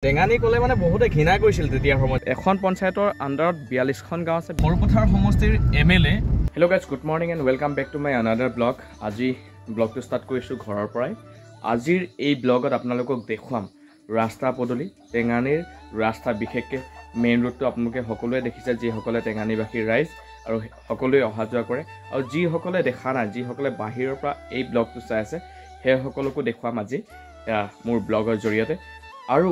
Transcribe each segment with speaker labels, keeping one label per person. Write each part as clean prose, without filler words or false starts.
Speaker 1: টেঙানি ক'লে মানে বহুতে ঘৃণা কৰিছিল তেতিয়াৰ সময়ত। এখন পঞ্চায়তৰ আণ্ডাৰত 42খন গাঁও আছে। বৰপথাৰ সমষ্টিৰ M L A. Hello guys, good morning and welcome back to my another blog. আজি ব্লগটো ষ্টাৰ্ট কৰিছোঁ ঘৰৰ পৰাই। আজিৰ এই ব্লগত আপোনালোকক দেখুৱাম ৰাস্তা পদূলি, টেঙানিৰ ৰাস্তা, বিশেষকৈ মেইন ৰোডটো আপোনালোকে সকলোৱে দেখিছে, যিসকলে টেঙানিবাসী ৰাইজ আৰু সকলোৱে অহা যোৱা কৰে, আৰু যিসকলে দেখা নাই, যিসকলে বাহিৰৰ পৰা এই ব্লগটো চাই আছে, সেইসকলকো দেখুৱাম আজি মোৰ ব্লগৰ জৰিয়তে। আৰু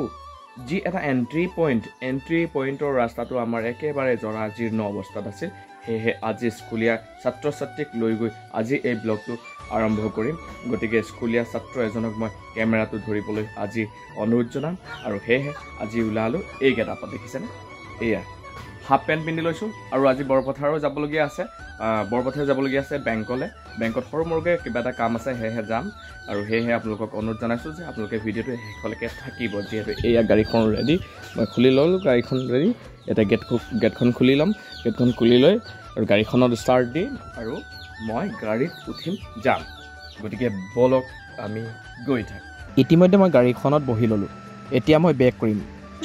Speaker 1: যি এটা এণ্ট্ৰি পইণ্ট, এণ্ট্ৰি পইণ্টৰ ৰাস্তাটো আমাৰ একেবাৰে জৰাজীৰ্ণ অৱস্থাত আছিল, সেয়েহে আজি স্কুলীয়া ছাত্ৰ ছাত্ৰীক লৈ গৈ আজি এই ব্লগটো আৰম্ভ কৰিম। গতিকে স্কুলীয়া ছাত্ৰ এজনক মই কেমেৰাটো ধৰিবলৈ আজি অনুৰোধ জনাম। আৰু সেয়েহে আজি ওলালোঁ এই গেটআপত, দেখিছেনে? এয়া হাফ পেণ্ট পিন্ধি লৈছোঁ। আৰু আজি বৰপথাৰো যাবলগীয়া আছে, বৰপথাৰ যাবলগীয়া আছে বেংকলৈ। বেংকত সৰু মৰুকৈ কিবা এটা কাম আছে, সেয়েহে যাম। আৰু সেয়েহে আপোনালোকক অনুৰোধ জনাইছোঁ যে আপোনালোকে ভিডিঅ'টো শেষলৈকে থাকিব। যিহেতু এয়া গাড়ীখন ৰেডি, মই খুলি ল'লোঁ গাড়ীখন ৰেডি। এতিয়া গেটখন খুলি ল'ম, গেটখন খুলি লৈ আৰু গাড়ীখনত ষ্টাৰ্ট দিম আৰু মই গাড়ীত উঠিম, যাম। গতিকে ব'লক আমি গৈ থাকোঁ। ইতিমধ্যে মই গাড়ীখনত বহি ল'লোঁ, এতিয়া মই বেক কৰিম।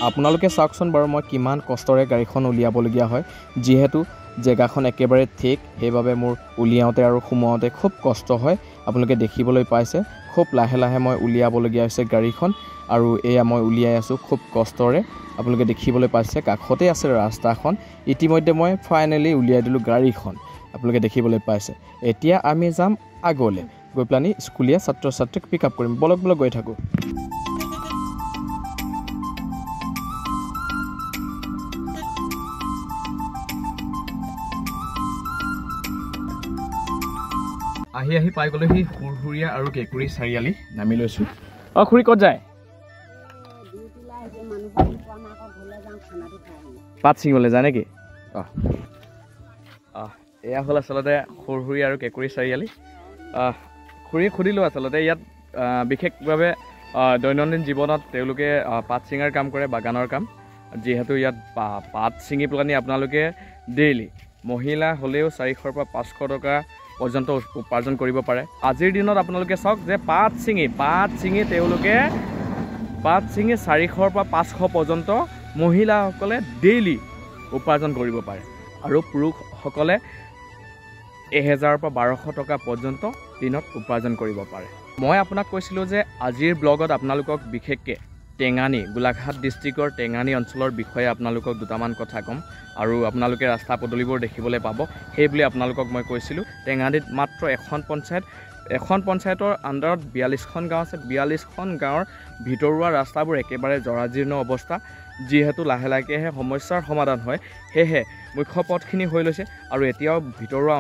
Speaker 1: আপোনালোকে চাওকচোন বাৰু মই কিমান কষ্টৰে গাড়ীখন উলিয়াবলগীয়া হয়। যিহেতু জেগাখন একেবাৰে ঠেক, সেইবাবে মোৰ উলিয়াওঁতে আৰু সোমোৱাওঁতে খুব কষ্ট হয়। আপোনালোকে দেখিবলৈ পাইছে খুব লাহে লাহে মই উলিয়াবলগীয়া হৈছে গাড়ীখন। আৰু এয়া মই উলিয়াই আছোঁ খুব কষ্টৰে, আপোনালোকে দেখিবলৈ পাইছে কাষতে আছে ৰাস্তাখন। ইতিমধ্যে মই ফাইনেলি উলিয়াই দিলোঁ গাড়ীখন, আপোনালোকে দেখিবলৈ পাইছে। এতিয়া আমি যাম আগলৈ, গৈ পেলানি স্কুলীয়া ছাত্ৰ ছাত্ৰীক পিক আপ কৰিম। বলক বলক গৈ থাকোঁ। আহি আহি পাই গ'লোঁ সেই সুৰসুৰীয়া আৰু কেঁকুৰি চাৰিআলি, নামি লৈছোঁ। অঁ খুৰী ক'ত যায়? পাত ছিঙিবলৈ যায় নেকি? অঁ অঁ এয়া হ'ল আচলতে সুৰসুৰীয়া আৰু কেঁকুৰি চাৰিআলি। খুৰীক সুধিলোঁ, আচলতে ইয়াত বিশেষভাৱে দৈনন্দিন জীৱনত তেওঁলোকে পাত ছিঙাৰ কাম কৰে, বাগানৰ কাম। যিহেতু ইয়াত পাত ছিঙি পেলানি আপোনালোকে ডেইলি মহিলা হ'লেও 400ৰ পৰা 500 টকা পৰ্যন্ত উপাৰ্জন কৰিব পাৰে। আজিৰ দিনত আপোনালোকে চাওক যে পাত ছিঙি তেওঁলোকে পাত ছিঙি 400ৰ পৰা 500 পৰ্যন্ত মহিলাসকলে ডেইলি উপাৰ্জন কৰিব পাৰে। আৰু পুৰুষসকলে 1000ৰ পৰা 1200 টকা পৰ্যন্ত দিনত উপাৰ্জন কৰিব পাৰে। মই আপোনাক কৈছিলোঁ যে আজিৰ ব্লগত আপোনালোকক বিশেষকৈ টেঙানি, গোলাঘাট ডিষ্ট্ৰিক্টৰ টেঙানি অঞ্চলৰ বিষয়ে আপোনালোকক দুটামান কথা ক'ম আৰু আপোনালোকে ৰাস্তা পদূলিবোৰ দেখিবলৈ পাব। সেইবুলি আপোনালোকক মই কৈছিলোঁ টেঙানিত মাত্ৰ এখন পঞ্চায়ত, এখন পঞ্চায়তৰ আণ্ডাৰত 42খন গাঁও আছে। 42খন গাঁৱৰ ভিতৰুৱা ৰাস্তাবোৰ একেবাৰে জৰাজীৰ্ণ অৱস্থা। যিহেতু লাহে লাহেকৈহে সমস্যাৰ সমাধান হয়, সেয়েহে মুখ্য পথখিনি হৈ লৈছে আৰু এতিয়াও ভিতৰুৱা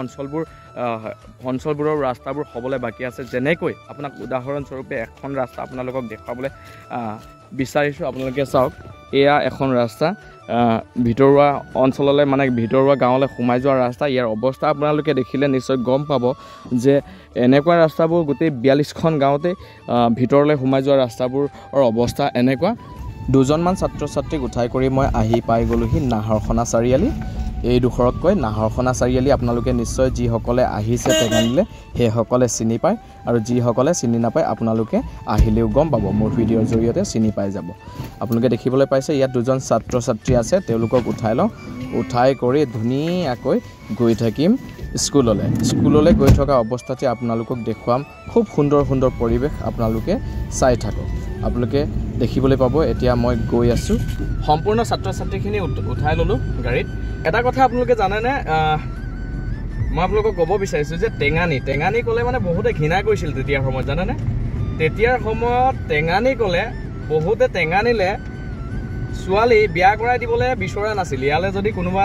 Speaker 1: অঞ্চলবোৰৰ ৰাস্তাবোৰ হ'বলৈ বাকী আছে। যেনেকৈ আপোনাক উদাহৰণস্বৰূপে এখন ৰাস্তা আপোনালোকক দেখুৱাবলৈ বিচাৰিছোঁ, আপোনালোকে চাওক। এয়া এখন ৰাস্তা ভিতৰুৱা অঞ্চললৈ, মানে ভিতৰুৱা গাঁৱলৈ সোমাই যোৱা ৰাস্তা। ইয়াৰ অৱস্থা আপোনালোকে দেখিলে নিশ্চয় গম পাব যে এনেকুৱা ৰাস্তাবোৰ গোটেই 42খন গাঁৱতে ভিতৰলৈ সোমাই যোৱা ৰাস্তাবোৰৰ অৱস্থা এনেকুৱা। দুজনমান ছাত্ৰ ছাত্ৰীক উঠাই কৰি মই আহি পাই গ'লোহি নাহৰখনা চাৰিআলি। এইডোখৰক কয় নাহৰখনা চাৰিআলি। আপোনালোকে নিশ্চয় যিসকলে আহিছে টেঙানিলৈ সেইসকলে চিনি পায়, আৰু যিসকলে চিনি নাপায় আপোনালোকে আহিলেও গম পাব, মোৰ ভিডিঅ'ৰ জৰিয়তে চিনি পাই যাব। আপোনালোকে দেখিবলৈ পাইছে ইয়াত দুজন ছাত্ৰ ছাত্ৰী আছে, তেওঁলোকক উঠাই লওঁ। উঠাই কৰি ধুনীয়াকৈ গৈ থাকিম স্কুললৈ। স্কুললৈ গৈ থকা অৱস্থাতে আপোনালোকক দেখুৱাম খুব সুন্দৰ সুন্দৰ পৰিৱেশ, আপোনালোকে চাই থাকক। আপোনালোকে দেখিবলৈ পাব এতিয়া মই গৈ আছোঁ। সম্পূৰ্ণ ছাত্ৰ ছাত্ৰীখিনি উঠাই ল'লোঁ গাড়ীত। এটা কথা আপোনালোকে জানেনে, মই আপোনালোকক ক'ব বিচাৰিছোঁ যে টেঙানি ক'লে মানে বহুতে ঘৃণা কৰিছিল তেতিয়াৰ সময়ত, জানেনে? তেতিয়াৰ সময়ত টেঙানি ক'লে বহুতে টেঙানিলে ছোৱালী বিয়া কৰাই দিবলৈ বিচৰা নাছিল। ইয়ালৈ যদি কোনোবা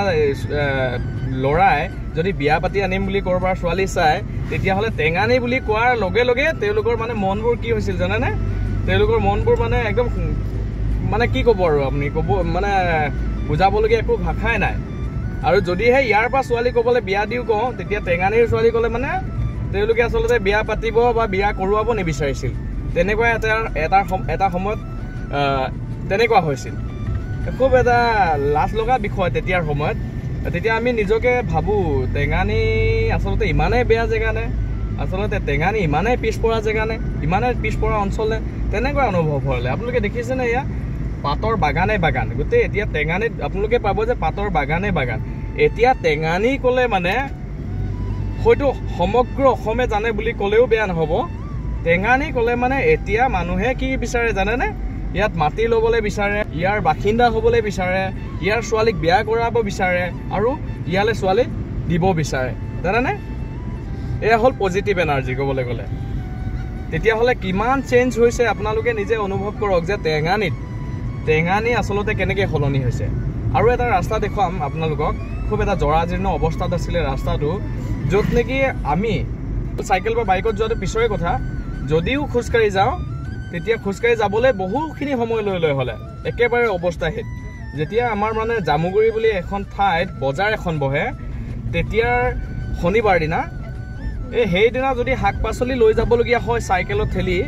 Speaker 1: ল'ৰাই যদি বিয়া পাতি আনিম বুলি ক'ৰবাৰ ছোৱালী চায়, তেতিয়াহ'লে টেঙানি বুলি কোৱাৰ লগে লগে তেওঁলোকৰ মানে মনবোৰ কি হৈছিল জানেনে? তেওঁলোকৰ মনবোৰ মানে একদম মানে কি ক'ব আৰু আপুনি ক'ব, মানে বুজাবলগীয়া একো ভাষাই নাই। আৰু যদিহে ইয়াৰ পৰা ছোৱালী ক'বলৈ বিয়া দিওঁ কওঁ, তেতিয়া টেঙানিৰ ছোৱালী ক'লে মানে তেওঁলোকে আচলতে বিয়া পাতিব বা বিয়া কৰোৱাব নিবিচাৰিছিল। তেনেকুৱা এটা সময়ত তেনেকুৱা হৈছিল। খুব এটা লাজ লগা বিষয় তেতিয়াৰ সময়ত। তেতিয়া আমি নিজকে ভাবোঁ টেঙানি আচলতে ইমানেই বেয়া জেগা নে, আচলতে টেঙানি ইমানেই পিছপৰা জেগা নে, ইমানেই পিছপৰা অঞ্চল নে, তেনেকুৱা অনুভৱ হ'লে। আপোনালোকে দেখিছেনে এয়া পাতৰ বাগানে বাগান। গোটেই এতিয়া টেঙানীত আপোনালোকে পাব যে পাতৰ বাগানে বাগান। এতিয়া টেঙানী ক'লে মানে হয়তো সমগ্ৰ অসমে জানে বুলি ক'লেও বেয়া নহ'ব। টেঙানী ক'লে মানে এতিয়া মানুহে কি বিচাৰে জানেনে? ইয়াত মাটি ল'বলৈ বিচাৰে, ইয়াৰ বাসিন্দা হ'বলৈ বিচাৰে, ইয়াৰ ছোৱালীক বিয়া কৰাব বিচাৰে আৰু ইয়ালৈ ছোৱালী দিব বিচাৰে, জানেনে? এয়া হ'ল পজিটিভ এনাৰ্জি ক'বলৈ গ'লে। তেতিয়াহ'লে কিমান চেঞ্জ হৈছে আপোনালোকে নিজে অনুভৱ কৰক যে টেঙানী আচলতে কেনেকৈ সলনি হৈছে। আৰু এটা ৰাস্তা দেখুৱাম আপোনালোকক, খুব এটা জৰাজীৰ্ণ অৱস্থাত আছিলে ৰাস্তাটো, য'ত নেকি আমি চাইকেল বা বাইকত যোৱাটো পিছৰে কথা, যদিও খোজকাঢ়ি যাওঁ তেতিয়া খোজকাঢ়ি যাবলৈ বহুখিনি সময় লৈ লৈ হ'লে একেবাৰে অৱস্থাহীন। যেতিয়া আমাৰ মানে জামুগুৰি বুলি এখন ঠাইত বজাৰ এখন বহে, তেতিয়াৰ শনিবাৰ দিনা, এই সেইদিনা যদি শাক পাচলি লৈ যাবলগীয়া হয় চাইকেলত ঠেলি,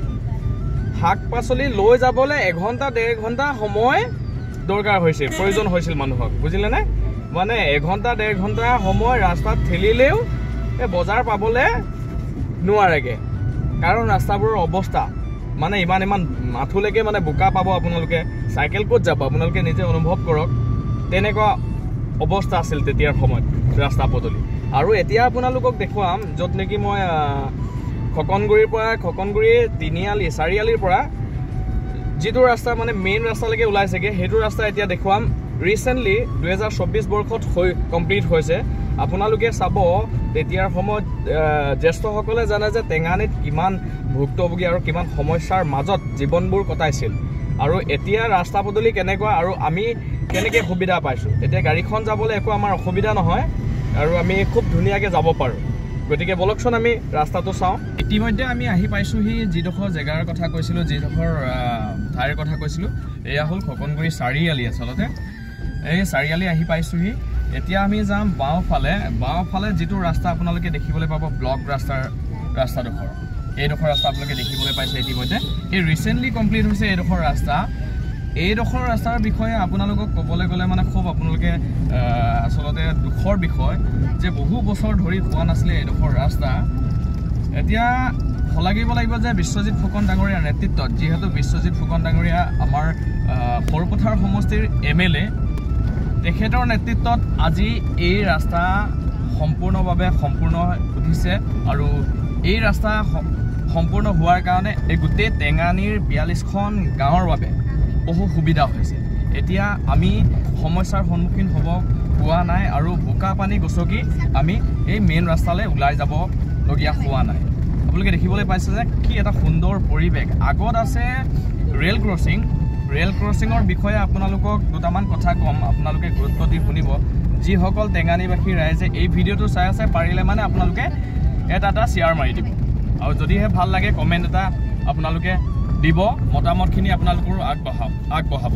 Speaker 1: শাক পাচলি লৈ যাবলৈ এঘণ্টা ডেৰ ঘণ্টা সময় দৰকাৰ হৈছিল, প্ৰয়োজন হৈছিল মানুহক, বুজিলেনে? মানে এঘণ্টা ডেৰ ঘণ্টা সময় ৰাস্তাত ঠেলিলেও এই বজাৰ পাবলৈ নোৱাৰেগৈ, কাৰণ ৰাস্তাবোৰৰ অৱস্থা মানে ইমান ইমান আঁঠুলৈকে মানে বোকা পাব আপোনালোকে, চাইকেল ক'ত যাব আপোনালোকে নিজে অনুভৱ কৰক। তেনেকুৱা অৱস্থা আছিল তেতিয়াৰ সময়ত ৰাস্তা পদূলি। আৰু এতিয়া আপোনালোকক দেখুৱাম য'ত নেকি মই খকনগুৰিৰ পৰা, খকনগুৰি তিনিআলি চাৰিআলিৰ পৰা যিটো ৰাস্তা মানে মেইন ৰাস্তালৈকে ওলাইছেগৈ, সেইটো ৰাস্তা এতিয়া দেখুৱাম। ৰিচেণ্টলি 2024 বৰ্ষত হৈ কমপ্লিট হৈছে। আপোনালোকে চাব তেতিয়াৰ সময়ত জ্যেষ্ঠসকলে জানে যে টেঙানীত কিমান ভুক্তভোগী আৰু কিমান সমস্যাৰ মাজত জীৱনবোৰ কটাইছিল, আৰু এতিয়া ৰাস্তা পদূলি কেনেকুৱা আৰু আমি কেনেকৈ সুবিধা পাইছোঁ। এতিয়া গাড়ীখন যাবলৈ একো আমাৰ অসুবিধা নহয় আৰু আমি খুব ধুনীয়াকৈ যাব পাৰোঁ। গতিকে বলকচোন আমি ৰাস্তাটো চাওঁ। ইতিমধ্যে আমি আহি পাইছোঁহি যিডোখৰ জেগাৰ কথা কৈছিলোঁ, যিডোখৰ ঠাইৰ কথা কৈছিলোঁ, এয়া হ'ল খকনগুৰি চাৰিআলি। আচলতে এই চাৰিআলি আহি পাইছোঁহি। এতিয়া আমি যাম বাওঁফালে। বাওঁফালে যিটো ৰাস্তা আপোনালোকে দেখিবলৈ পাব, ব্লক ৰাস্তাৰ ৰাস্তাডোখৰ, এইডোখৰ ৰাস্তা আপোনালোকে দেখিবলৈ পাইছে ইতিমধ্যে। এই ৰিচেণ্টলি কমপ্লিট হৈছে এইডোখৰ ৰাস্তা। এইডোখৰ ৰাস্তাৰ বিষয়ে আপোনালোকক ক'বলৈ গ'লে মানে খুব আপোনালোকে আচলতে দুখৰ বিষয় যে বহু বছৰ ধৰি হোৱা নাছিলে এইডোখৰ ৰাস্তা। এতিয়া শলাগিব লাগিব যে বিশ্বজিৎ ফুকন ডাঙৰীয়াৰ নেতৃত্বত, যিহেতু বিশ্বজিৎ ফুকন ডাঙৰীয়া আমাৰ সৰুপথাৰ সমষ্টিৰ MLA, তেখেতৰ নেতৃত্বত আজি এই ৰাস্তা সম্পূৰ্ণভাৱে সম্পূৰ্ণ উঠিছে। আৰু এই ৰাস্তা সম্পূৰ্ণ হোৱাৰ কাৰণে এই গোটেই টেঙানীৰ 42খন গাঁৱৰ বাবে বহু সুবিধা হৈছে। এতিয়া আমি সমস্যাৰ সন্মুখীন হ'ব হোৱা নাই আৰু বোকা পানী গছকি আমি এই মেইন ৰাস্তালৈ ওলাই যাবলগীয়া হোৱা নাই। আপোনালোকে দেখিবলৈ পাইছে যে কি এটা সুন্দৰ পৰিৱেশ। আগত আছে ৰেল ক্ৰছিং। ৰেল ক্ৰছিঙৰ বিষয়ে আপোনালোকক দুটামান কথা ক'ম, আপোনালোকে গুৰুত্ব দি শুনিব। যিসকল টেঙানীবাসী ৰাইজে এই ভিডিঅ'টো চাই আছে, পাৰিলে মানে আপোনালোকে এটা এটা শ্বেয়াৰ মাৰি দিব, আৰু যদিহে ভাল লাগে কমেণ্ট এটা আপোনালোকে দিব, মতামতখিনি আপোনালোকৰো আগবঢ়াব।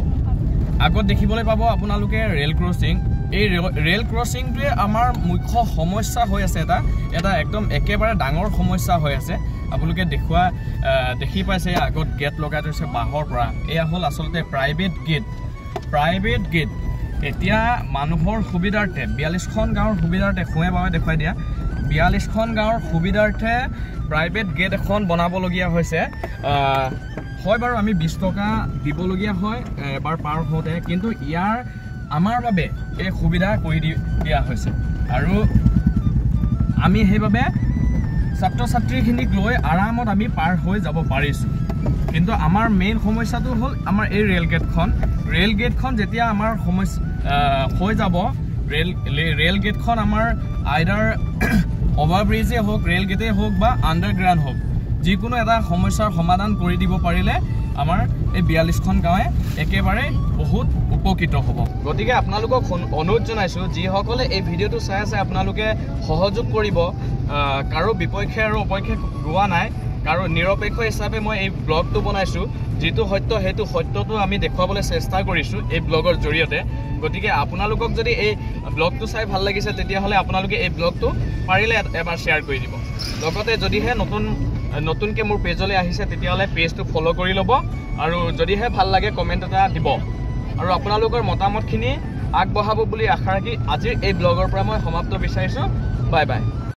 Speaker 1: আগত দেখিবলৈ পাব আপোনালোকে ৰেল ক্ৰছিং। এই ৰেল ক্ৰছিংটোৱে আমাৰ মুখ্য সমস্যা হৈ আছে, এটা এটা একদম একেবাৰে ডাঙৰ সমস্যা হৈ আছে। আপোনালোকে দেখি পাইছে আগত গেট লগাই থৈছে বাঁহৰ পৰা। এয়া হ'ল আচলতে প্ৰাইভেট গেট। প্ৰাইভেট গেট এতিয়া মানুহৰ সুবিধাৰ্থে, 42খন গাঁৱৰ সুবিধাৰ্থে, সোঁৱে বাৱে দেখুৱাই দিয়া, 42খন গাঁৱৰ সুবিধাৰ্থে প্ৰাইভেট গেট এখন বনাবলগীয়া হৈছে। হয় বাৰু আমি 20 টকা দিবলগীয়া হয় এবাৰ পাৰ হওঁতে, কিন্তু ইয়াৰ আমাৰ বাবে এই সুবিধা কৰি দিয়া হৈছে। আৰু আমি সেইবাবে ছাত্ৰ ছাত্ৰীখিনিক লৈ আৰামত আমি পাৰ হৈ যাব পাৰিছোঁ। কিন্তু আমাৰ মেইন সমস্যাটো হ'ল আমাৰ এই ৰেল গেটখন। ৰেল গেটখন যেতিয়া আমাৰ সমস্যা হৈ যাব, ৰেল গেটখন আমাৰ আইদাৰ অভাৰব্ৰিজেই হওক, ৰেল গেটেই হওক বা আণ্ডাৰগ্ৰাউণ্ড হওক, যিকোনো এটা সমস্যাৰ সমাধান কৰি দিব পাৰিলে আমাৰ এই 42খন গাঁৱে একেবাৰে বহুত উপকৃত হ'ব। গতিকে আপোনালোকক অনুৰোধ জনাইছোঁ, যিসকলে এই ভিডিঅ'টো চাই আছে আপোনালোকে সহযোগ কৰিব। কাৰো বিপক্ষে আৰু অপক্ষে গোৱা নাই, কাৰো নিৰপেক্ষ হিচাপে মই এই ব্লগটো বনাইছোঁ। যিটো সত্য সেইটো সত্যটো আমি দেখুৱাবলৈ চেষ্টা কৰিছোঁ এই ব্লগৰ জৰিয়তে। গতিকে আপোনালোকক যদি এই ব্লগটো চাই ভাল লাগিছে তেতিয়াহ'লে আপোনালোকে এই ব্লগটো পাৰিলে এবাৰ শ্বেয়াৰ কৰি দিব। লগতে যদিহে নতুনকৈ মোৰ পেজলৈ আহিছে তেতিয়াহ'লে পেজটো ফ'ল' কৰি ল'ব, আৰু যদিহে ভাল লাগে কমেণ্ট এটা দিব, আৰু আপোনালোকৰ মতামতখিনি আগবঢ়াব বুলি আশা ৰাখি আজিৰ এই ব্লগৰ পৰা মই সমাপ্ত বিচাৰিছোঁ। Bye bye.